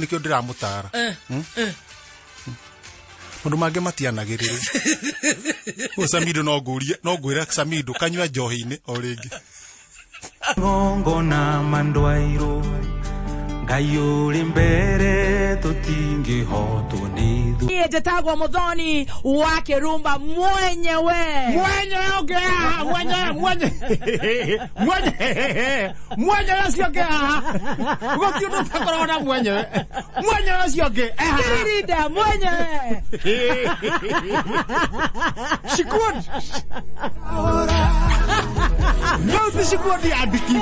Nĩkĩo ndĩramũtara. Maũndũ mangĩ matianagĩrĩrwo. Ũguo Samido no ngũrie, no ngwĩre Samido kanyua njohi-inĩ o rĩngĩ. Gongona mandwairũ Ngai ũrĩ mbere tũtingĩhotwo nĩ thũ. Niĩ njĩtagwo Mũthoni wa Kĩrumba mwenyewe. Mwenyewe ũngĩ haha, mwenyewe, mwenye mwenye mwenyewe ũcio ũngĩ haha, gũtirĩ ũndũ ũtakoragwo na mwenyewe, mwenyewe ũcio ũngĩ e haha. Kĩririnda mwenyewe. Shikundi no ti shikundi ya ndiki,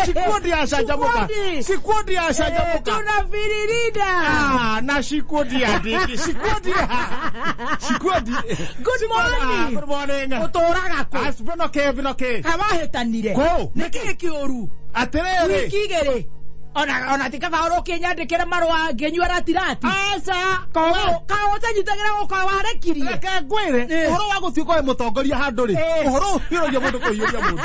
shikundi ya canjamũka. Shikundi. Shikundi ya canjamũka. Tunabiririnda. Ah, na shikundi ya ndiki, shikundi ya shikundi. Good morning. Good morning. Ũtũraga kũ? Ah, bino ke bino ke. Kawahĩtanire. Kũ? Nĩ kĩĩ kĩũru? Atĩrĩrĩ. Wiki igĩrĩ. Ona ti kaba ũrũkĩnyandĩkĩre marũa ngĩnyua ratirati. Aca. Kaũ ũtanyitagĩra gũka warekirie. Reke ngwĩre, ũhoro wa gũtuĩka wĩ mũtongoria handũ rĩ, ũhoro ũhiũragia mũndũ kũhiũria mũndũ,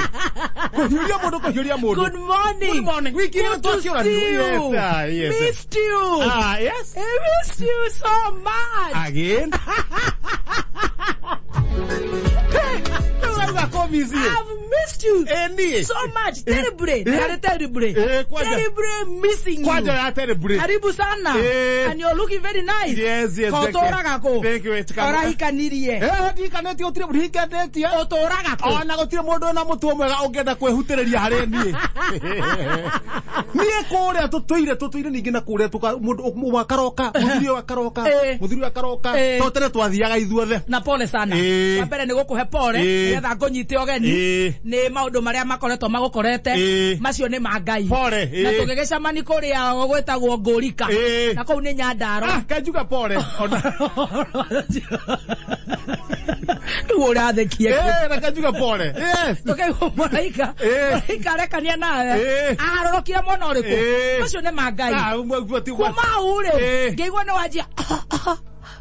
kũhiũria mũndũ kũhiũria mũndũ. Good morning. Good morning. Wiki ĩno Good to twakĩũranio. see you. Yes, ah, yes. Missed you. Ah, yes. I missed you so much. Again. Rĩu ũrauga kũmici. I've missed you Ĩ niĩ. so much. Terribly. Very terribly. Eh, kwanja. Terribly missing you. Kwanja ya terribly. Karibu sana. Eh. And you're looking very nice. Yes, thank you. Ũtũraga kũ? Thank you, it's come. Ũrahikanirie. Eh, ndihikanĩtie, gũtirĩ ndihikanĩtie. Ũtũraga kũ? Ona gũtirĩ mũndũ wĩna mũtugo mwega ũngĩenda kwĩhutĩrĩria harĩ niĩ. Niĩ kũrĩa tũtũire ningĩ na kũrĩa mũndũ ũmwe akaroka, mũthuri ũyũ akaroka, mũthuri ũyũ akaroka. To tene twathiaga ithuothe. Na pole sana. Wa mbere nĩ gũkũhe pole nĩgetha ngũnyite ũgeni nĩ maũndũ marĩa makoretwo magũkorete, macio nĩ ma Ngai. Pole, Na tũgĩgĩcemania kũrĩa gwĩtagwo Ngũrika. Na kũu nĩ Nyandarua. Ah, kanjuga pole. Ona Rĩu ũrathekia. Eh, na kanjuga pole. Yes. Tũkaigua mũraika. Mũraika arekania nawe. Aharũrũkire mwena ũrĩkũ? Macio nĩ ma Ngai. Ah, ũmwe ti Kuma hau rĩ, ngĩigua nĩ wanjia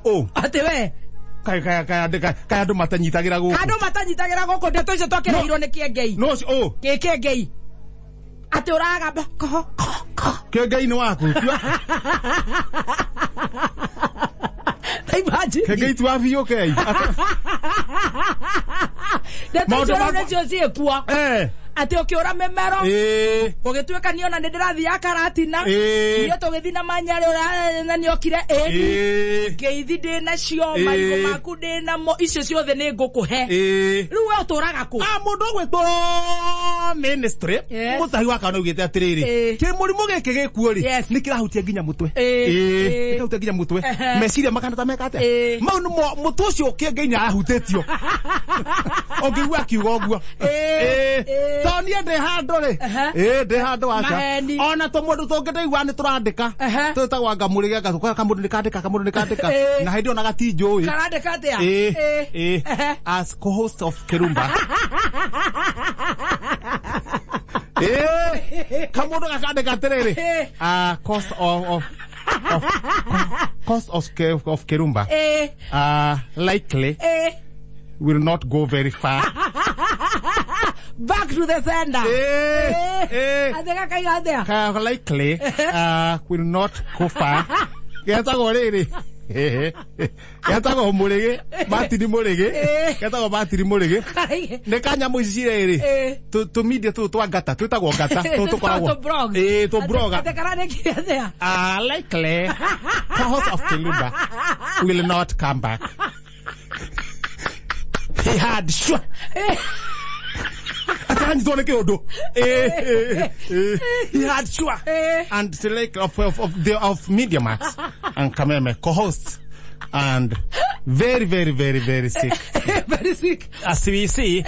Oh. atĩ we Kaya kaya kaya kaya kaya andũ matanyitagĩra gũkũ. andũ matanyitagĩra gũkũ, ndeto icio twakĩreirwo nĩ Kĩengei. No, oh. Kĩ Kĩengei atĩ ũragamba ko ko ko. Kĩengei nĩ waku. Imagine. Kĩengei ti wa biũ kei. Ndeto Maũndũ icio rĩu makwa- nĩcio ciĩkuo. Atĩ ũkĩũra mĩmero, gũgĩtuĩka niĩ ona nĩ ndĩrathiaga Karatina. Niĩ tũgĩthiĩ na Manyarĩ, na nĩokire ĩni. Ngeithi ndĩ nacio, marigũ maku ndĩ namo, icio ciothe nĩ ngũkũhe. Rĩu we ũtũraga kũ? Ah, mũndũ ũgwĩtwo ministry mũtahi wa kana augĩte atĩrĩrĩ, kĩmũrimũ gĩkĩ gĩkuo rĩ, nĩ kĩrahutia nginya mũtwe. Nĩ kĩrahutia nginya mũtwe. Meciria makana ta meka atĩa? Mau nĩmo mũtwe ũcio Kĩengei nĩ arahutĩtio. Ũngĩigua akiuga ũguo. To niĩ ndĩ handũ rĩ. Ndĩ handũ aca. Maheni. Ona tũmũndũ tũngĩ ndaigua nĩ tũrandĩka. Twĩtagwo anga mũrĩge anga kamũndũ nĩ kandĩka, kamũndũ nĩ kandĩka. Na hĩndĩ ĩyo ona gatinjũĩ. Karandĩka atĩa? As co-host of Kirumba. Kamũndũ gakandĩka atĩrĩrĩ. Ah, cost of cost of Kirumba. Likely will not go very far. Back to the sender. Atĩ gakaiga atĩa? Likely will not go far. Getagwo rĩrĩ. Getagwo Mũrĩgĩ, Martin Mũrĩgĩ. Getagwo Martin Mũrĩgĩ. Nĩ kanyamũ ici cirĩrĩ. Tũmindia tũtũ twa ngata, twĩtagwo ngata, tũtũ tũkoragwo. Tũ blogs. Tũ blogger. Atĩ karandĩkire atĩa? Likely, co-host of Kirumba will not come back. He had sure. Atanyitwo nĩ kĩũndũ. He had sure. And the like of Media Max and Kameme co-host and very, very, very, very sick. Very sick. As we see,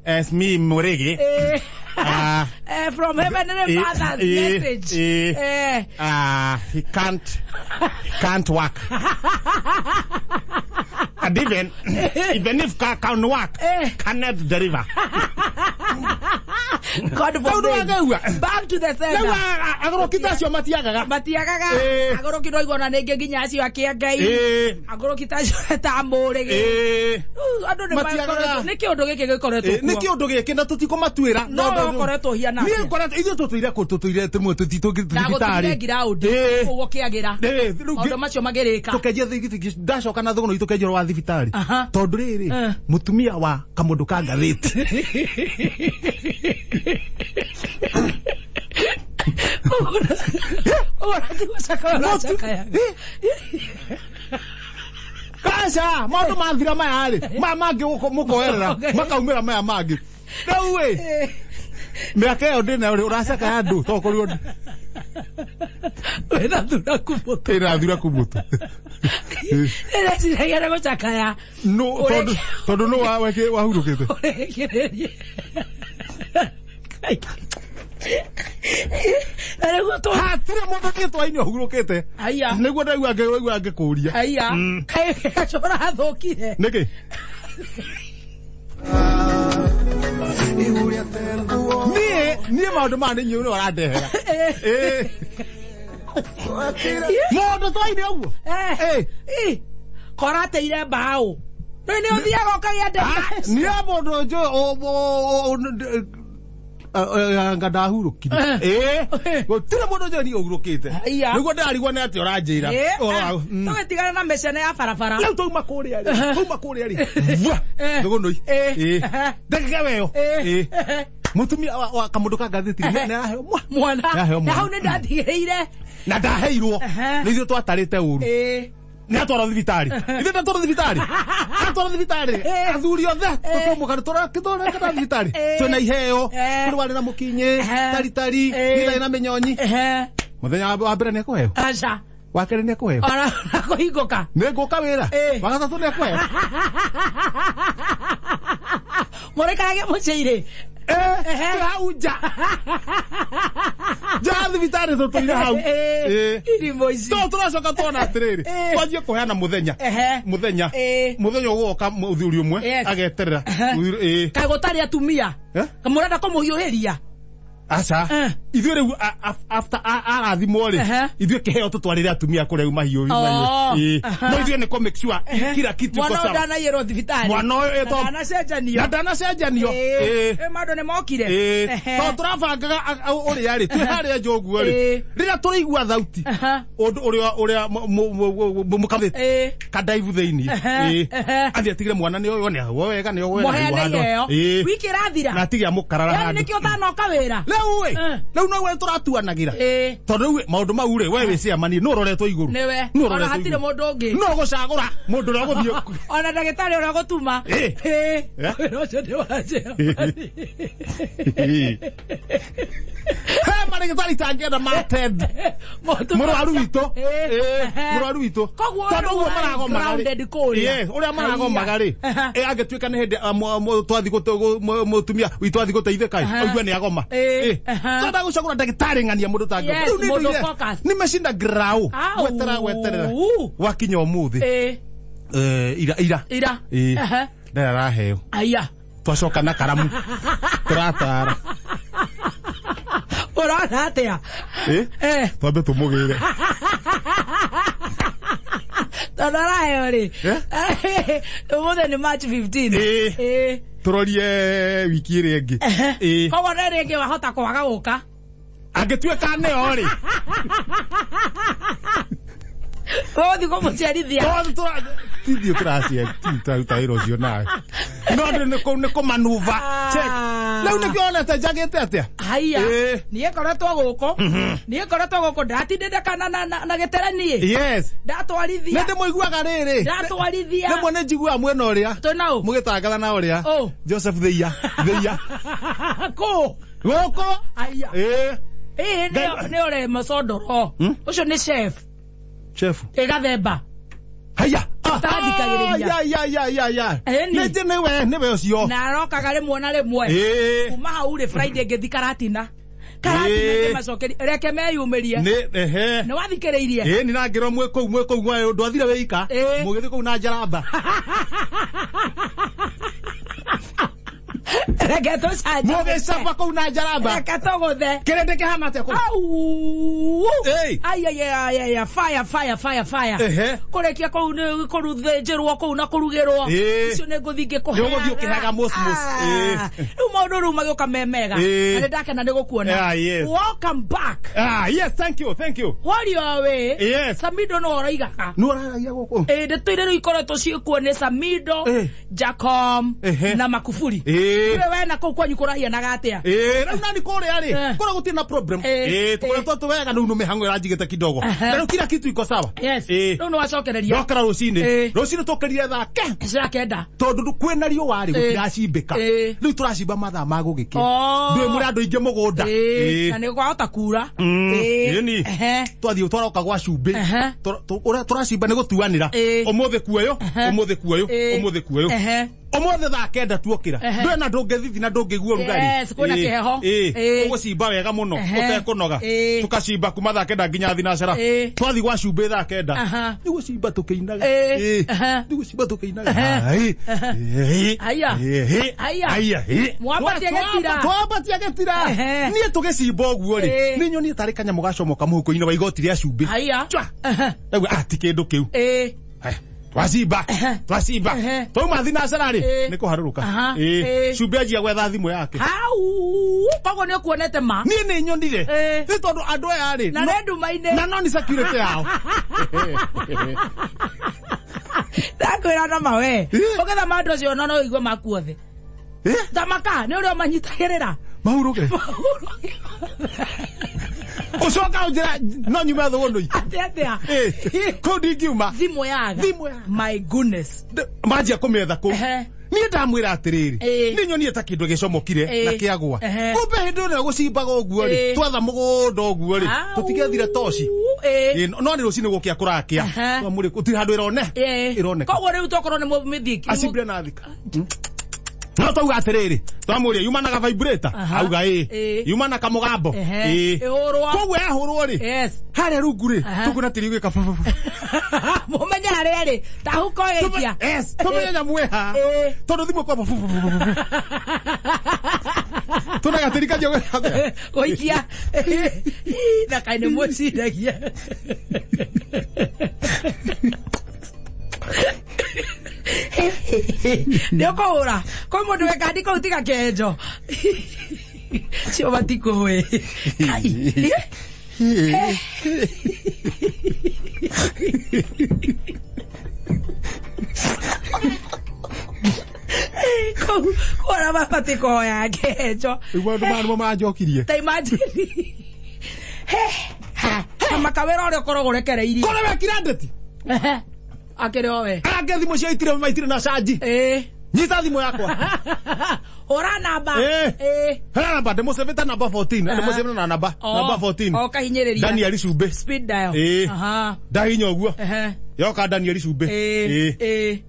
as me Murigi. From Heavenly Father's message. He can't work. And even if can work, cannot deliver. God forbid. Back to the sender. Agũrũki ta acio matiagaga. Matiagaga. Agũrũki no igona nĩngĩ nginya acio akia Ngai. Agũrũki ta acio ta mũrĩgĩ. Andũ nĩ makoretwo nĩ kĩũndũ gĩkĩ gĩkoretwo kuo. Nĩ kĩũndũ gĩkĩ na tũtikũmatuĩra. No ũkoretwo hiana. Niĩ ngoretwo ithuĩ tũtũire kũ tũtũire tũmwe tũtitũngĩ thibitarĩ. Ground. Ũguo kĩagĩra. Maũndũ macio magĩrĩka. Tũkenjia ndacoka na thũgũnũ itũkenjia wa thibitarĩ. Tondũ rĩrĩ mũtumia wa kamũndũ ka ngathĩti. Kaca maũndũ mathira maya rĩ maya mangĩ mũkoerera makaumĩra maya mangĩ rĩu ĩ mĩaka ĩyo ndĩnayo rĩ ũracakaya andũ tokorwo wĩna thuraku mũtũ ĩna thuraku mũtũ ĩreciragia nĩ gũcakaya tondũ nũ wahurũkĩte ũrĩkĩrĩrie hatirĩ mũndũ niĩ twainĩ ũhurũkĩte nĩguo ndaigua ngĩkũria aya kaĩ gaco ũrathũkire nĩkĩ niĩ maũndũ maya nĩ inyuĩ ũrandehera mũndũ twainĩ ũguo korateire mbaũ rĩu nĩ ũthiaga ũkagĩa niĩ mũndũ njũĩ anga ndahurũkire gũtirĩ mũndũ njũĩ niĩ ũhurũkĩte nĩguo ndĩrarigwo nĩ atĩa ũranjĩra tũgĩtigana na mĩcene ya barabara rĩu twauma kũrĩa rĩ twauma kũrĩa rĩ thũgũnũi ndagĩka weyo mũtumia wa kamũndũ ka ngathĩti nĩ araheo mwana na hau nĩ ndatigĩrĩire na ndaheirwo nĩ ithuĩ twatarĩte ũru nĩ atwarwo thibitarĩ ithuĩ ndatwarwo thibitarĩ atwarwo thibitarĩ athuri othe tũkĩũmũka tũrakĩtwarwo thibitarĩ twĩna iheo kũrĩ warĩ na mũkinyĩ taritari nĩ na mĩnyonyi mũthenya wa mbere nĩ ekũheo aca wa kerĩ nĩ ekũheo ona kũhingũka nĩ ngũka wĩra wa gatatũ nĩ ekũheo mũrĩkage mũciĩ-inĩ hau nja nja thibitarĩ tũtũire hau irimũ ici to tũracoka tuona atĩrĩrĩ twanjie kũheana mũthenya mũthenya mũthenya ũgũoka mũthuri ũmwe ageterera kaĩ gũtarĩ atumia mũrenda kũmũhiũhĩria aca ithuĩ rĩu after arathimwo rĩ ithuĩ kĩheo tũtwarĩre atumia kũrĩa mahiũ no ithuĩ nĩ kũ make sure kila kitu iko sawa mwana ndanaiyĩrwo thibitarĩ mwana ũyũ ndanacenjanio na ndanacenjanio maũndũ nĩ mokire tondũ tũrabangaga ũrĩa rĩ twĩ harĩa nja ũguo rĩ rĩrĩa tũraigua thauti ũndũ ũrĩa ũrĩa mũkathĩti kandaibu thĩinĩ athiĩ atigire mwana nĩ ũyũ nĩ ahũo wega nĩ ũyũ mũheane iheo wiki ĩrathira na atige amũkarara handũ nĩkĩo ũtanoka wĩra rĩu ĩ rĩu no we tũratuanagĩra tondũ rĩu maũndũ mau rĩ we wĩ ciamani nũ ũroretwo igũrũ nĩwe ona hatirĩ mũndũ ũngĩ no gũcagũra mũndũ ũrĩa ũgũthiĩ ona ndagĩtarĩ ũrĩa ũgũtuma wĩra ũcio nĩ wa ciamani he marĩgĩtarĩ itangĩenda matend mũrwaru witũ mũrwaru witũ tondũ ũguo maragomaga rĩ ũrĩa maragomaga rĩ angĩtuĩka nĩ hĩndĩ twathiĩ mũtumia witũ athiĩ gũteithĩka ĩ aigue nĩ agoma twenda gũcagũra ndagĩtarĩ ng'ania mũndũ tangĩoma rĩu nĩ nimeshinda grau gweterera gweterera wakinya ũmũthĩ ira ira ira ndarĩ araheo aya twacoka na karamu tũratara ũrona atĩa twambe tũmũgĩre tondũ araheo rĩ ũmũthĩ nĩ March 15 tũrorie wiki ĩrĩa ĩngĩ koguo nĩ rĩngĩ wahota kwaga gũka angĩtuĩka nĩo rĩ ũgũthiĩ kũmũciarithia tithiĩ tũraruta wĩra ũcio nawe no nĩ kũmanuva check rĩu nĩkĩo onete njagĩte atĩa haiya niĩ ngoretwo gũkũ niĩ ngoretwo gũkũ ndatindĩte kana na gĩtere niĩ yes ndatwarithia nĩ ndĩmũiguaga rĩrĩ ndatwarithia rĩmwe nĩ njiguaga mwena ũrĩa twĩna ũ mũgĩtangatha na ũrĩa Joseph Thiia Thiia kũ gũkũ haiya ĩĩ nĩ ũrĩ mũcondoro ũcio nĩ chef chef ĩgathemba haya ũtathikagĩrĩria ya ya ya ya nĩ nĩwe nĩwe ũcio na arokaga rĩmwe na rĩmwe kuma hau rĩ Friday ngĩthi Karatina Karatina ngĩmacokeria reke meyumĩrie nĩ wathikĩrĩirie ĩĩ nĩ nangĩrwo mwĩ kũu mwĩ kũu ndwathire wĩika mũgĩthiĩ kũu na njaramba Reke tũcanjamũke. Mũgĩcaba kũu na njaramba. Reke tũgũthe. Kĩrĩndĩ kĩhana atĩa kũu? Au! Hey. Ai, ai, ai, ai, ai, fire, fire, fire, fire. Ehe. Kũrĩkia kũu nĩ kũruthĩnjĩrwo kũu na kũrugĩrwo. Ĩĩ. Icio nĩ ngũthiĩ ngĩkũheaga. Nĩ ũgũthiĩ ũkĩheaga mos mos. Ah. Rĩu maũndũ rĩu magĩũka me mega. Ĩĩ. Na nĩ ndakena nĩ gũkuona. Ah, yes. Welcome back. Ah, yes, thank you, thank you. Wario we. Yes. Samido no ũraigaga. Nĩ ũraragia gũkũ? Ĩĩ ndeto iria rĩu ikoretwo ciĩkuo nĩ Samido, Ĩĩ. Jacom Ehe. na Makufuri. Ĩĩ. Wewe wena kũu kwanyu kũrahianaga atĩa? Ĩĩ, rĩu nani kũrĩa rĩ, Eh. kũrĩa gũtirĩ na problem. Ĩĩ. Ĩĩ, tũkoretwo twĩ wega rĩu nĩ mĩhang'o ĩranjigĩte kidogo. Aha. Na rĩu kila kitu iko sawa. Yes. Ĩĩ. Rĩu nĩ wacokereria. Ndokĩra rũcinĩ. Ĩĩ. Rũcinĩ tũkĩrire thaa ke. Cia kenda. Tondũ kwĩna riũa rĩ, Ĩĩ. gũtiracimbĩka. Ĩĩ. Rĩu tũracimba mathaa ma gũgĩkĩa. Oh. Ndũĩ mũrĩ andũ aingĩ mũgũnda. Ĩĩ. Ĩĩ. Na nĩ kwahota kura. Ĩĩ ni. Ehe. Twathiĩ twaroka gwa cumbĩ. Ehe. Ũrĩa tũracimba nĩ gũtuanĩra. Ĩĩ. Ũmũthĩ kuoyũ, Ehe. ũmũthĩ kuoyũ, Ĩĩ. ũmũthĩ kuoyũ. Ehe. Ũmũthĩ thaa kenda tuokĩra. Ehe. Ndũĩ na ndũngĩthithi na ndũngĩigua ũrugarĩ. Yes, kwĩna Ĩĩ. kĩheho. Ĩĩ. Ĩĩ. Ũgũcimba wega mũno Ehe. ũtekũnoga. Ĩĩ. Tũkacimba kuma thaa kenda nginya thinacara. Ĩĩ. Twathiĩ gwa cumbĩ thaa kenda. Aha. Nĩ gũcimba tũkĩinaga. Ĩĩ. Ĩĩ. Aha. Nĩ gũcimba tũkĩinaga. Ehe. Ĩĩ. Ĩĩ. Aya. Ĩĩ. Aya. Aya. Ĩĩ. Mwambatie gĩtira. Twambatia gĩtira. Ehe. Niĩ tũgĩcimba ũguo rĩ. Ĩĩ. Nĩ nyonire tarĩ kanyamũ gacomoka mũhuko-inĩ wa igoti rĩa cumbĩ. Haya. Chwa. Ehe. Ndauga ah ti kĩndũ kĩu. Ĩĩ. Haya, twacimba twacimba Ehe. twauma thinacara rĩ Ĩĩ. nĩ kũharũrũka Aha. Ĩĩ. Ĩĩ. Cumbĩ anjia gwetha thimũ yake. Hau. Koguo nĩ ũkuonete ma. Niĩ nĩ nyonire Ĩĩ. nĩ tondũ andũ aya rĩ Na nĩ nduma-inĩ. na no nĩ security yao. Ndakwĩra na ma we. Ĩĩ. Ũgĩthama andũ acio no ũigue makuothe. Ĩĩ, Thamaka nĩ ũrĩa ũmanyitagĩrĩra. mahurũke ũcoka ũnjĩra no nyume thũgũnũi. Atĩa atĩa. Ĩĩ, kũu ndingiuma. Thimũ yaga. Thimũ yaga. My goodness. Manjia kũmĩetha kũu. Ehe. Niĩ ndamwĩra atĩrĩrĩ, Ĩĩ. nĩ nyonire ta kĩndũ gĩcomokire Ĩĩ. na kĩagwa. Ehe. Kumbe hĩndĩ ĩrĩa gũcimbaga ũguo rĩ, Ĩĩ. twatha mũgũnda ũguo rĩ, Au. tũtingĩethire toci. Ĩĩ. Ĩĩ, no nĩ rũcinĩ gũkĩa kũrakĩa. Aha. Twamũrĩ gũtirĩ handũ ĩrone. Ĩĩ. Ĩroneka. Koguo rĩu tokorwo nĩ mũmĩthiĩ. Acimbire na thika. No twauga atĩrĩrĩ, twamũria yuma na vibrator, Aha. auga ĩĩ. Ĩĩ. Yuma na kamũgambo. Ehe. Ĩĩ. Ĩhũrwo. Koguo yahũrwo rĩ, Yes. harĩa rungu rĩ, Aha. tũkuona tĩri ũgĩka bu- bu- bu. Mũmenye harĩa ĩrĩ. Ta huko ĩgĩikia. Yes, tũmenye nyamũ ĩha. Ĩĩ. Tondũ thimũ ĩkwamba bu- bu- bu- bu- bu. Tũna gatĩri kanjia gwĩka. Gũikia. Na kaĩ nĩ mwĩciragia. Nĩ ũkũhũra. Kwĩ mũndũ wĩ kandi kũu tiga kĩenjo. Cio matikũĩ. Kai. Kũu kũu mabatiĩ kũhoya kĩenjo. Rĩu maũndũ maya nĩmo manjokirie. Ta imagine. He, ha, makawĩra ũrĩa ũkoragwo ũrekereirie. Kũrĩ wekira ndeti. Ehe. Akĩrĩ o we. Ange thimũ cia itirĩ maitirĩ na canji. Ĩĩ. Nyita thimũ yakwa. Hũra namba. Ĩĩ. Ĩĩ. Hena namba ndĩmũcĩvĩte namba 14. Ndĩmũcĩvĩte na namba O. namba 14. O kahinyĩrĩria. Daniel Cumbĩ. Speed dial. Ĩĩ. Aha. Ndahinya ũguo. Ehe. Yoka Daniel Cumbĩ. Ĩĩ. Ĩĩ. Ĩĩ.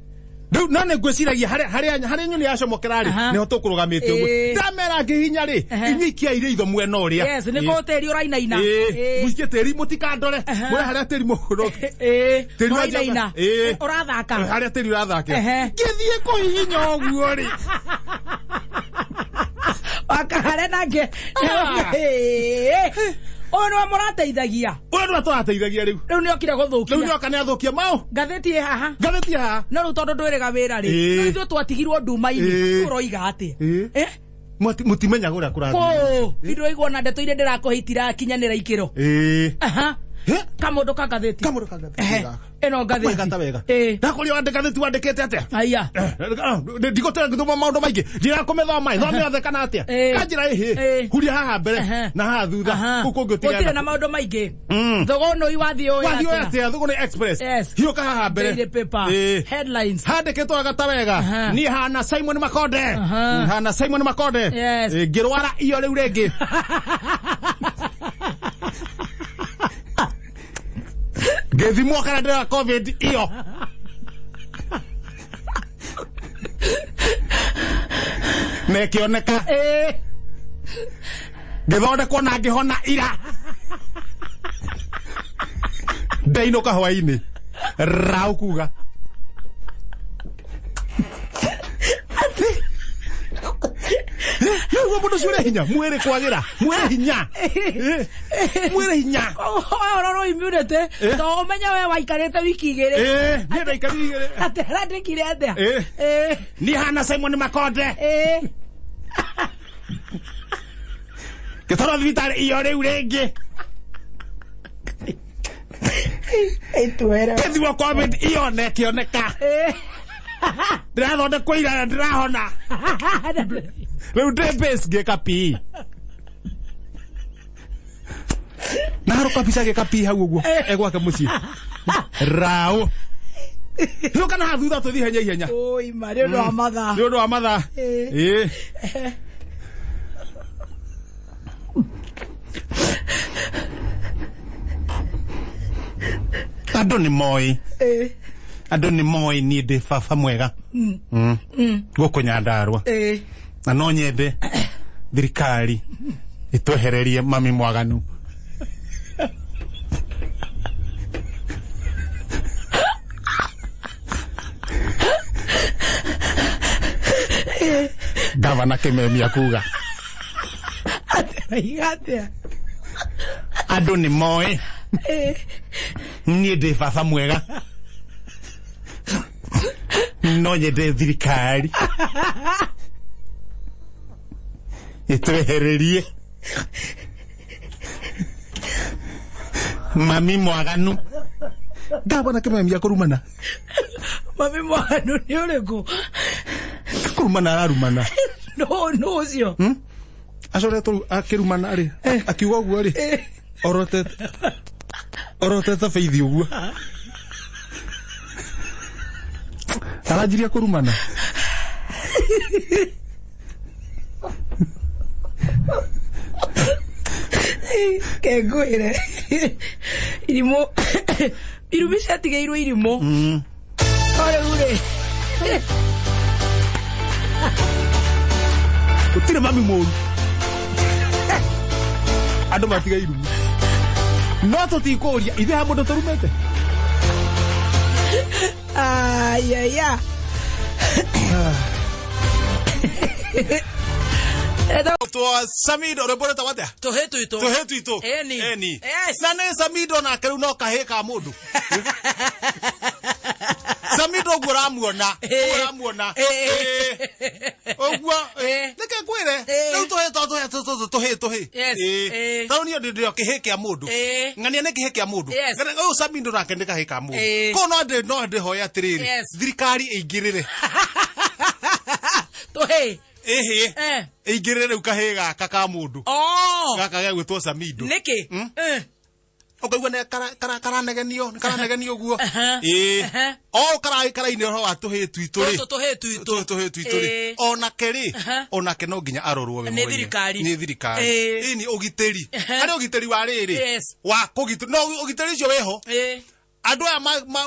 Rĩu no nĩ ngwĩciragia harĩa nyoni yacomokera rĩ, Aha. nĩho tũkũrũgamĩte ũguo. Ĩĩ. Ndamera ngĩhinya rĩ, Ehe. inyuĩ ikiai rĩitho mwena ũrĩa. Yes, nĩ Ĩĩ. kũũ tĩri ũrainaina. Ĩĩ. Ĩĩ. Mũikie tĩri mũtikandore. Aha. Mũre harĩa tĩri mũhũrũke. Ĩĩ. Tĩri wanjia- Ũrainaina. Ĩĩ. Ũrathaka. Harĩa tĩri ũrathakĩra. Ehe. Ngĩthiĩ kũhihinya ũguo rĩ. Wakahare nake. Ah. Ĩĩ. Ũyũ nĩwe mũrateithagia. Ũyũ nĩwe tũrateithagia rĩu. Rĩu nĩokire Rĩu gũthũkia. nĩoka nĩathũkia maũ. Ngathĩti ĩ haha. Ngathĩti haha. No rĩu tondũ ndwĩrĩga wĩra rĩ, Ĩĩ. ithuĩ twatigirwo nduma-inĩ. Ĩĩ. Ũroiga atĩa? Ĩĩ. Eh? Mũtimenyaga ũrĩa kũrathiĩ. Kũũ. Ndĩraigua ona ndeto iria ndĩrakũhe itirakinyanĩra ikĩro. Ĩĩ. Aha. Hĩ? Kamũndũ ka ngathĩti. Kamũndũ ka ngathĩti Ehe. gaka. Ĩno ngathĩti. Wega ta wega. Ĩĩ. Ndakũria wandĩka ngathĩti wandĩkĩte atĩa? Aya. Ndigũtĩra ngĩthoma maũndũ maingĩ. Ndirakũmĩthoma ĩ, thome yothe kana atĩa? Ĩĩ. Kanjĩra ĩhĩ. Ĩĩ. Huria haha mbere Ehe. na haha thutha. Aha. Kũu kũngĩ Gũtirĩ na ũtigana. maũndũ maingĩ. Mm. Thũgũnũi wathiĩ ũĩ Wathiĩ ũĩ atĩa? atĩa? Thũgũnĩ Express. Yes. Hiũka haha mbere. Daily paper. Ĩĩ. Headlines. Handĩkĩtwo wega ta wega. Aha. Niĩ hana Simon Makonde. Aha. Hana Simon Makonde. Yes. Ĩĩ, ngĩrwara iyo rĩu rĩngĩ. Ngĩthimwo kana ndĩra COVID iyo. Na ĩkĩoneka. Ĩĩ. Ngĩthondekwo na ngĩhona ira. Ndainũka hwainĩ. Rau kuga. Niguo mundu ucio ure hinya mwiri kwagira mwiri hinya mwiri hinya Ũhoro immunity to ũmenye we waikarĩte wiki igĩrĩ. Niĩ ndaikarire igĩrĩ. Atĩ arandĩkire atĩa? Niĩ hana Simon Makonde. Ngĩtwarwo thibitarĩ iyo rĩu rĩngĩ. Ĩtwere. Ngĩthimwo COVID iyo na ĩkĩoneka. Ndĩrathondekwo ira na ndĩrahona. Rĩu ndĩ base ngĩka PE. Naharũka mbica ngĩka PE hau ũguo egwake mũciĩ. Raũ. Rĩu kana haha thutha tũthiĩ ihenya ihenya. Oi ma nĩ ũndũ wa mathaa. Nĩ ũndũ wa mathaa. Ĩĩ. Andũ nĩ moĩ. Andũ nĩ moĩ niĩ ndĩ baba mwega. Gũkũ Nyandarũa. Na no nyende thirikari ĩtwehererie mami mwaganu. Gavana Kimemia kuga. Atĩa? Andũ nĩ moĩ. Niĩ ndĩ baba mwega. No nyende thirikari ĩtwehererie mami mwaganu. Gavana Kimemia kũrumana. Mami mwaganu nĩ ũrĩkũ? Kũrumana ararumana. No ũcio. Acoretwo akĩrumana rĩ, akiuga ũguo rĩ, orotete beithi ũguo. Aranjirie kũrumana. Kengwĩre. Irimũ irumi ciatigĩirwo irimũ. No rĩu rĩ. Gũtirĩ mami mũru. Andũ matiga irumi. No tũtikũria ithuĩ ha mũndũ tũrumĩte. Ayaya. Twa Samido rwĩmbo rwĩtagwo atĩa? Tũhĩ twitũ. Tũhĩ twitũ. Ĩni. Ĩni. Yes. Na nĩ Samido nake rĩu no kahĩ ka mũndũ. Samido ũguo ũramuona. Ũguo ũramuona. Ũguo. Nĩkĩ ngwĩre? Rĩu tũhĩ twa tũhĩ tũhĩ. Yes. Ta rĩu niĩ ndĩ kĩhĩ kĩa mũndũ. Ng'ania nĩ kĩhĩ kĩa mũndũ. Yes. Ũyũ Samido nake nĩ kahĩ ka mũndũ. Koguo no ndĩhoe atĩrĩrĩ. Yes. Thirikari ĩingĩrĩre. Tũhĩ. Ĩhĩ. Ĩingĩrĩre rĩu kahĩ gaka ka mũndũ. Gaka gegwĩtwo Samido. Nĩkĩ? Ũkaigua nĩ karanegenio, nĩ karanegenio ũguo. Ĩĩ. O karainĩ ũhoro wa tũhĩ twitũ rĩ. Tũtũ tũhĩ twitũ. Tũhĩ twitũ rĩ. Onake rĩ, onake no nginya arorwo we Nĩ mwene. thirikari. Nĩ thirikari. Ĩĩ nĩ ũgitĩri. Harĩ ũgitĩri wa rĩrĩ. Yes. Wa kũgitĩra. No ũgitĩri ũcio wĩho. Andũ aya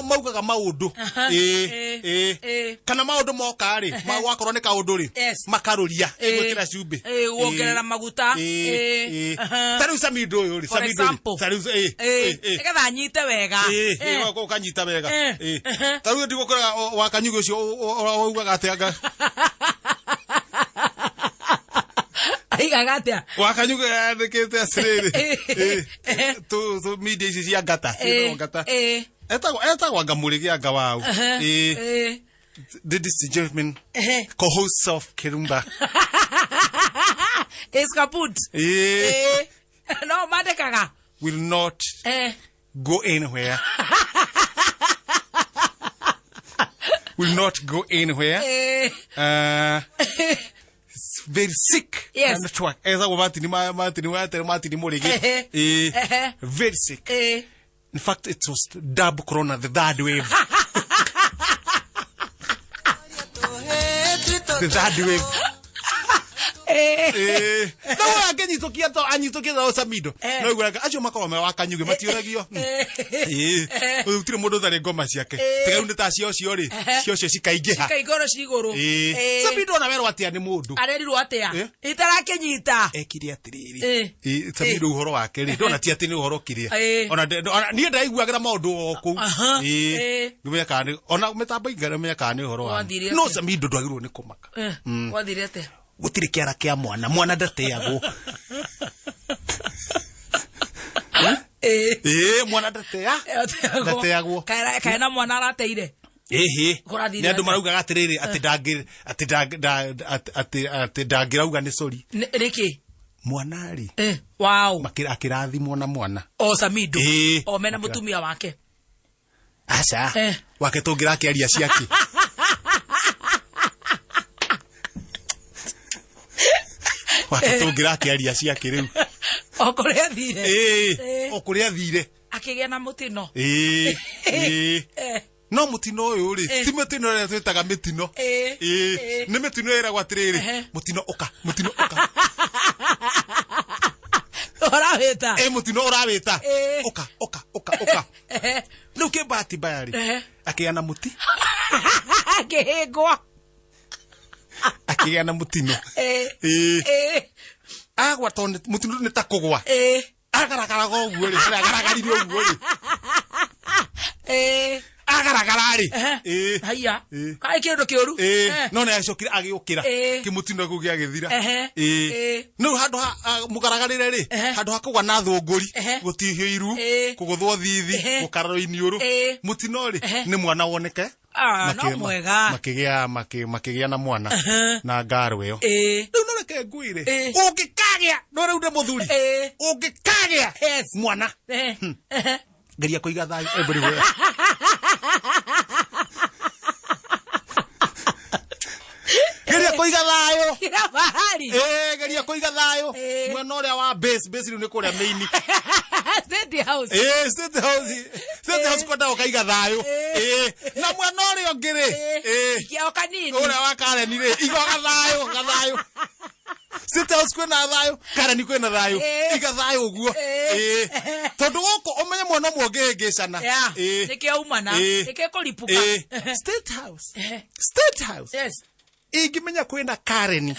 maugaga maũndũ. Ĩĩ. Kana maũndũ moka rĩ, gwakorwo nĩ kaũndũ rĩ, makarũria, ĩgwĩkĩra cumbĩ. Wongerera maguta. Ĩĩ. Ta rĩu Samido ũyũ rĩ, For Samido rĩ. example. Ta rĩu ĩĩ. Nĩgetha anyite wega. Ĩĩ, ũkanyita wega. Ĩĩ. Ta rĩu ndigũkora wa Kanyugi ũcio waugaga atĩa anga? Aigaga atĩa? Wa Kanyugi andĩkĩte atĩrĩrĩ. Tũ media ici cia ngata, ciĩtagwo ngata. Etagwo anga mũrĩgĩ anga wau. Ĩĩ. Ladies and gentlemen, co-host of Kirumba. Is kaput. Ĩĩ. No mandĩkaga. Will not go anywhere. Will not go anywhere. Very sick. Yes. Network. Etagwo Martin Martin Mũrĩgĩ. Very sick. In fact, it was double corona, the third wave. The third wave. No, akĩnyitũkia to anyitũkia to Samido. No iguaga acio makoragwo me wa Kanyugi matiũragio. Gũtirĩ mũndũ ũtarĩ ngoma ciake. Tiga rĩu nĩ ta cio cio rĩ, cio cio cikaingĩha. Cikaingĩra cigũrũ. Samido ona werwo atĩa nĩ mũndũ? Arerirwo atĩa? Itarakĩnyita. Ekire atĩrĩrĩ. Samido ũhoro wake rĩ, ndona ti atĩ nĩ ũhoro kĩrĩa. Ona niĩ ndaiguagĩra maũndũ o kũu. Ngĩmenya kana nĩ ona mĩtambo ingĩ menya kana nĩ ũhoro wa. No Samido ndwagĩrĩirwo nĩ kũmaka. Wathire atĩa? Gũtirĩ kĩara kĩa mwana, mwana ndateagwo. Ĩĩ. Ĩĩ, mwana ndatea ndateagwo. Kae na mwana arateire. Ĩhĩ. Kũrathire Nĩ andũ atĩa? maraugaga atĩrĩrĩ, atĩ ndangĩ atĩ ndangĩ atĩ atĩ ndangĩrauga nĩ sorry. Nĩkĩ? Mwana rĩ, Wow. Akĩrathimwo na mwana. O Samido. Ĩĩ. O mena mũtumia wake. Aca. Wake tũngĩrakĩaria ciake. Wake tũngĩrakĩaria ciake rĩu. O kũrĩa athire. Ĩĩ. O kũrĩa athire. Akĩgĩa na mũtino. Ĩĩ. Ĩĩ. No mũtino ũyũ rĩ, ti mũtino ũrĩa twĩtaga mĩtino. Ĩĩ. Nĩ mĩtino ĩragwo atĩrĩrĩ, mũtino ũka, mũtino ũka. Ũrawĩta. Ĩ, mũtino ũrawĩta. Ũka, ũka, ũka, ũka. Rĩu kĩmbahati mbaya rĩ, akĩgĩa na mũti. Akĩhĩngwo. Akĩgĩa na mũtino. Ĩĩ. Agwa tondũ mũtino nĩ ta kũgwa. Agaragaraga ũguo rĩ, agaragarire ũguo rĩ. Agaragara rĩ. Haiya. Kaĩ kĩndũ kĩũru. No nĩ acokire agĩũkĩra. Kĩmũtino kĩu gĩagĩthira. Rĩu handũ ha mũgaragarĩre rĩ, handũ ha kũgwa na thũngũri, gũtihio iru, kũgũthwo thithi, gũkararwo iniũrũ. Mũtino rĩ, nĩ mwana woneke. No mwega. Makĩgĩa na mwana na ngaro ĩyo. Rĩu no reke ngwĩre, ũngĩkagĩa, no rĩu ndĩ mũthuri, ũngĩkagĩa mwana, geria kũiga thayũ everywhere. Geria kũiga thayũ. Kila mahali. Geria kũiga thayũ. Mwena ũrĩa wa base, base rĩu nĩ kũrĩa main. State House. State House. State House kwenda ũkaiga thayũ. Na mwena ũrĩa ũngĩ rĩ. Ikia o kanini. Ũrĩa wa Karen rĩ, iga gathayũ, gathayũ. State House kwĩna thayũ, Karen kwĩna thayũ. Iga thayũ ũguo. Tondũ gũkũ ũmenye mwena ũmwe ũngĩhĩngĩcana. Nĩkĩo umana, nĩkĩo kũripũka. State House. State House. Yes. Ingĩmenya kwĩna Karen.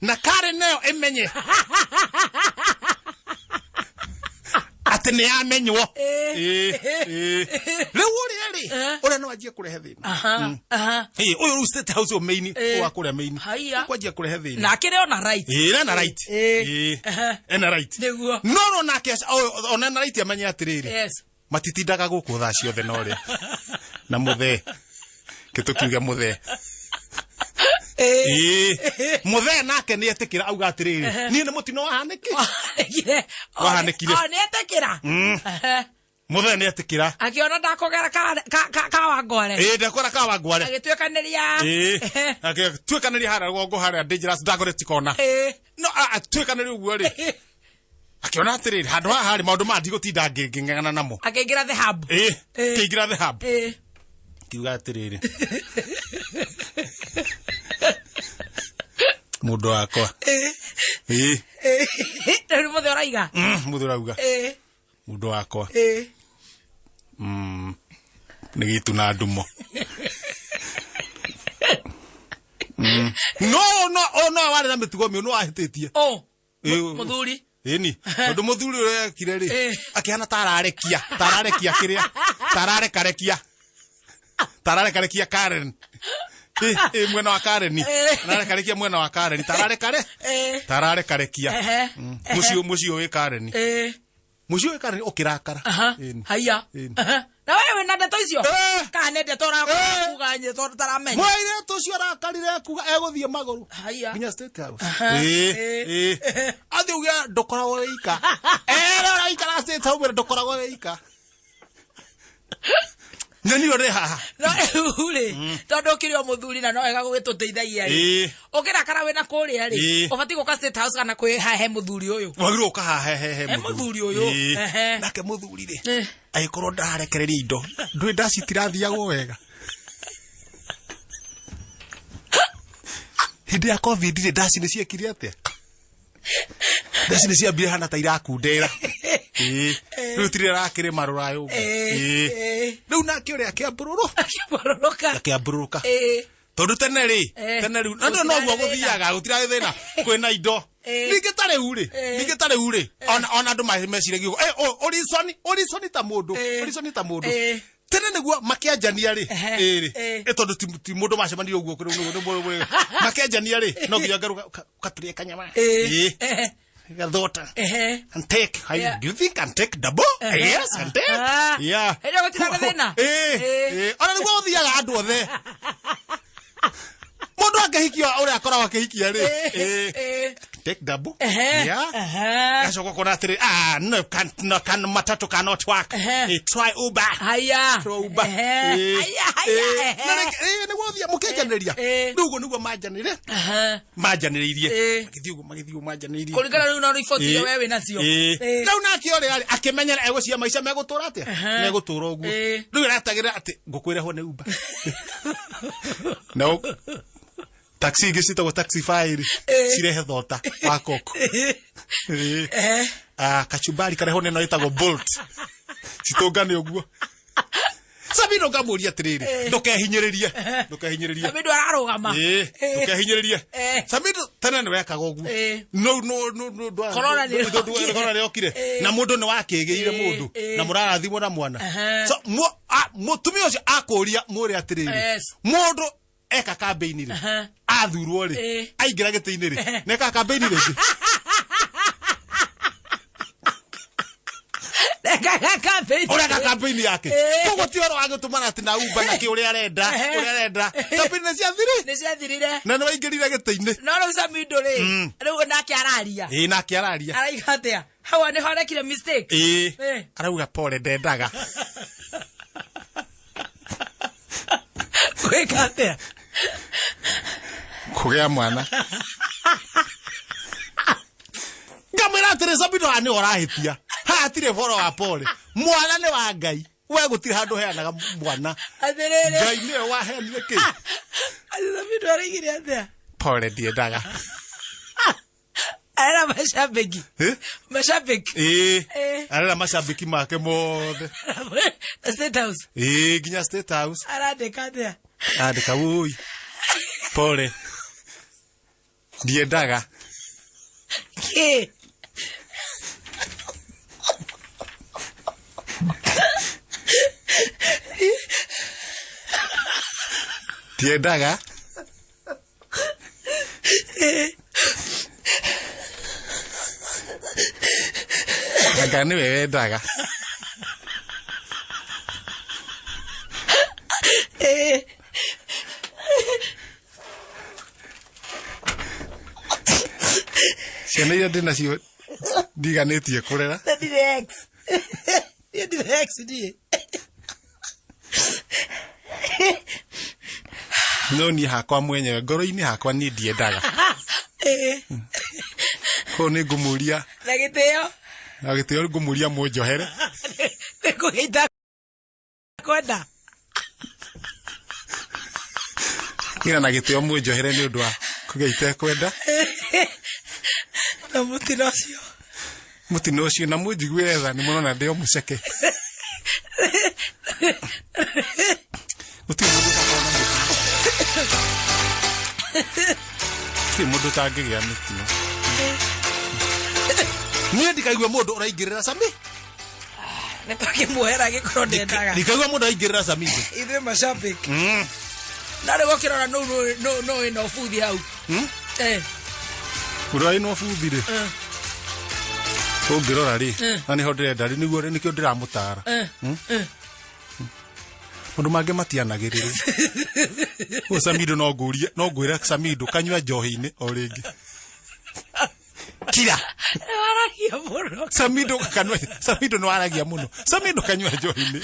Na Karen nayo ĩmenye atĩ nĩ yamenywo. Rĩu ũrĩa rĩ, ũrĩa no anjie kũrehe thĩna. Ũyũ rĩu State House ũmĩini, wa kũrĩa maini. Kwanjia kũrehe thĩna. Na akĩrĩ ona right. Ena right. Ena right. Nĩguo. No nake ona ena right amenye atĩrĩrĩ. Yes. Matitindaga gũkũ thaa ciothe no rĩ. Na mũthee. Kĩtũkiuge mũthee. Mũthee nake nĩ etĩkĩra auga atĩrĩrĩ, niĩ nĩ mũtino wahanĩkire. Wahanĩkire. Nĩ etĩkĩra. Mũthee nĩ etĩkĩra. Akĩona ndakũgera Kawangware. Ndakũgera Kawangware. Agĩtuĩkanĩria. Agĩtuĩkanĩria harĩa rũgongo harĩa dangerous ndagũrĩti kona. No atuĩkanĩria ũguo rĩ. Akĩona atĩrĩrĩ, handũ haha harĩ maũndũ maya ndigũtinda ngĩng'ang'ana namo. Akĩingĩra the hub. Akĩingĩra the hub. Kiuga atĩrĩrĩ. Mũndũ wakwa. Rĩu mũthee ũraiga? Mũthee ũrauga. Mũndũ wakwa. Nĩ gĩtu na ndumo. No no warĩ na mĩtugo mĩũru, no wahĩtĩtie. Mũthuri. Ĩni, tondũ mũthuri ũrĩa ekire rĩ, akĩhana tararekia, tararekia kĩrĩa, tararekarekia. Tararekarekia Karen. Mwena wa Karen. Tararekarekia mwena wa Karen. Tararekare. Tararekarekia. Mũciĩ wĩ Karen. Mũciĩ wĩ Karen ũkĩrakara. Haiya. Na wewe wĩna ndeto icio? Kana nĩ ndeto ũrakuga nyĩ tondũ taramenya. Mũirĩtu ũcio arakarire kuga egũthiĩ magũrũ. Nginya State House. Athiĩ uge ndũkoragwo wĩ ika. Ere ũraikara State House ndũkoragwo wĩ ika. Nĩ niĩ ũrĩ haha. No rĩu rĩ, tondũ ũkĩrĩ o mũthuri na no wega gũgĩtũteithagia rĩ. Ũkĩrakara wĩna kũrĩa rĩ, ũbatiĩ gũka State House kana kwĩ haha he mũthuri ũyũ. Wagĩrĩirwo gũka haha he mũthuri ũyũ. Nake mũthuri rĩ, agĩkorwo ndararekereria indo, ndũĩ ndaci itirathiagwo wega. Hĩndĩ ya COVID rĩ, ndaci nĩ ciekire atĩa? Ndaci nĩ ciambire hana ta irakundera. Rĩu tirĩ arakĩrĩma rũraya ũguo. Rĩu nake ũrĩa akĩambũrũrũka. Akĩambũrũrũka. Tondũ tene rĩ, tene rĩu, na noguo gũthiaga, gũtirarĩ thĩna, kwĩna indo. Ningĩ ta rĩu rĩ, ningĩ ta rĩu rĩ, ona andũ meciragia ũguo, ũriconi ta mũndũ, ũriconi ta mũndũ. Tene nĩguo makĩanjania rĩ, Ehe. ĩrĩ Eh. ĩ tondũ ti mũndũ macemanirie ũguo kũrĩ makĩanjania rĩ, no nginya ngarũ katũrĩe kanyama. Eh. Ĩ. Ehe. Gathota. Ehe. And take. I, Yeah. Do you think can take double? Yes, can take. Ah. Yeah. Hĩndĩ ĩyo gũtirĩ na thĩna. Eh, Eh. eh. Ona nĩguo ũthiaga andũ othe. Mũndũ angĩhikia ũrĩa akoragwo akĩhikia rĩ. Eh. Eh. Take double. Ehe. Yeah. Ehe. Gacoka ũkona atĩrĩ, ah, no, can't, no, can, matatu cannot work. Ehe. Eh, try Uber. Haya. Try Uber. Ehe. Eh. Haya, haya. Eh. Ehe. Na rĩngĩ, eh, nĩguo ũthiaga mũkĩanjanĩria. Eh. Rĩu ũguo nĩguo manjanĩre. Ehe. Manjanĩrĩirie. Eh. Magĩthiĩ ũguo, magĩthiĩ ũguo manjanĩrĩirie. Kũringana rĩu na riboti iria we wĩ nacio. Ĩĩ. Eh. Rĩu nake ũrĩa arĩ akĩmenyera egũcia maica megũtũra atĩa, megũtũra ũguo. Ĩĩ. Rĩu aratagĩrĩra atĩ ngũkũ ĩrehwo nĩ Uber. No taxi ingĩ ciĩtagwo taxi fire cirehe thota wa koko. Ĩĩ. Ehe. Ah, kachumbari karehwo nĩ ĩno ĩtagwo Bolt, citũngane ũguo. Sabino ngamũria atĩrĩrĩ, ndũkehinyĩrĩrie, ndũkehinyĩrĩrie. Samido ararũgama. Ĩĩ, ndũkehinyĩrĩrie. Eh. Samido tene nĩ wekaga ũguo. Eh. No no no no ndwa- Corona nĩ yokire. corona nĩ yokire. Eh. Na mũndũ nĩ wakĩgĩire Eh, mũndũ eh. na mũrarathimwo na mwana. Aha. So mũtumia ũcio akũria mwĩre atĩrĩrĩ, Yes. mũndũ eka kambĩini rĩ, Aha. athurwo rĩ, Eh. aingĩra gĩtĩ-inĩ rĩ, neka kambĩini rĩngĩ. Rekaga campaign. Ũreka kambĩini yake. Eh. Koguo ti ũhoro wa gũtũmana atĩ na Uber na kĩ ũrĩa arenda, Eh. ũrĩa arenda. Kambĩini nĩ ciathirire Nĩ ciathirire. na nĩ waingĩrire gĩtĩ-inĩ. No rĩu Samido rĩ, rĩu nake araria. Ĩĩ, nake araria. Araiga atĩa? Hau nĩho arekire mistake. Ĩĩ. Eh. Arauga pole ndendaga. Gwĩka atĩa? Kũgĩa mwana. Ngamwĩra atĩrĩ, Samido, haha nĩwe ũrahĩtia. Haha hatirĩ ũhoro wa pole. Mwana nĩ wa Ngai. We gũtirĩ handũ heanaga mwana. Atĩrĩrĩ. Ngai nĩwe waheanire kĩ. Atĩ Samido araigire atĩa? Pole ndiendaga. Arera mashabiki. Eh? Mashabiki. Ĩĩ. Eh. Arera macambĩki make mothe. State House. Ĩĩ, nginya State House. Arandĩka atĩa? Andĩka wũi. Pole. Ndiendaga. Kĩ? Ndiendaga. Anga nĩwe wendaga. Eh. Ciana iria ndĩ nacio ndiganĩtie kũrera. Na ndirĩ ex. Niĩ ndirĩ ex niĩ. No niĩ hakwa mwenyewe ngoro-inĩ hakwa niĩ ndiendaga. Eh. Koguo nĩ ngũmũria Na gĩtĩo. na gĩtĩo ngũmũria mũnjohere. Nĩ kũgĩa kwenda. Ira na gĩtĩo mũnjohere nĩ ũndũ wa kũgĩa itekwenda. Na mũtino ũcio. Mũtino ũcio na mũnjiguĩre tha nĩ mũrona ndĩ o mũceke. Gũtirĩ mũndũ ũtakoragwo na mũtino. Gũtirĩ mũndũ ũtangĩgĩa mĩtino. Niĩ ndikaigua mũndũ ũraingĩrĩra Sami. Nĩ twakĩmuohera angĩkorwo ndendaga. Ndikaigua mũndũ ũraingĩrĩra Sami. Ithuĩ mashabiki. Na rĩu ũkĩrora nũ nũ wĩna ũbuthi hau. Eh. Ũrĩa wĩna ũbuthi rĩ. Ũngĩrora rĩ, na nĩho ndĩrenda rĩ, nĩguo nĩkĩo ndĩramũtara. Maũndũ mangĩ matianagĩrĩrwo. Ũyũ Samido no ngũrie, no ngwĩre Samido kanyua njohi-inĩ o rĩngĩ. Kira. Waragia mũno. Samido kanua, Samido no aragia mũno. Samido kanyua njohi-inĩ.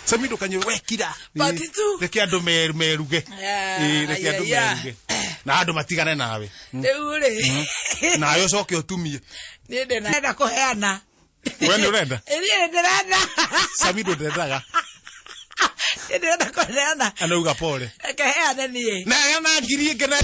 Samido kanyua we kira. Part two. Reke andũ meruge. Yeah, Reke andũ yeah, meruge. Na andũ matigane nawe. Rĩu rĩ. Nawe ũcoke ũtumie. Niĩ ndĩrenda kũheana. We nĩ ũrenda? Niĩ ndĩrenda. Samido ndendaga. Niĩ ndĩrenda kũheana. Anauga pole. Reke heane niĩ. Na na ngiri ĩngĩ na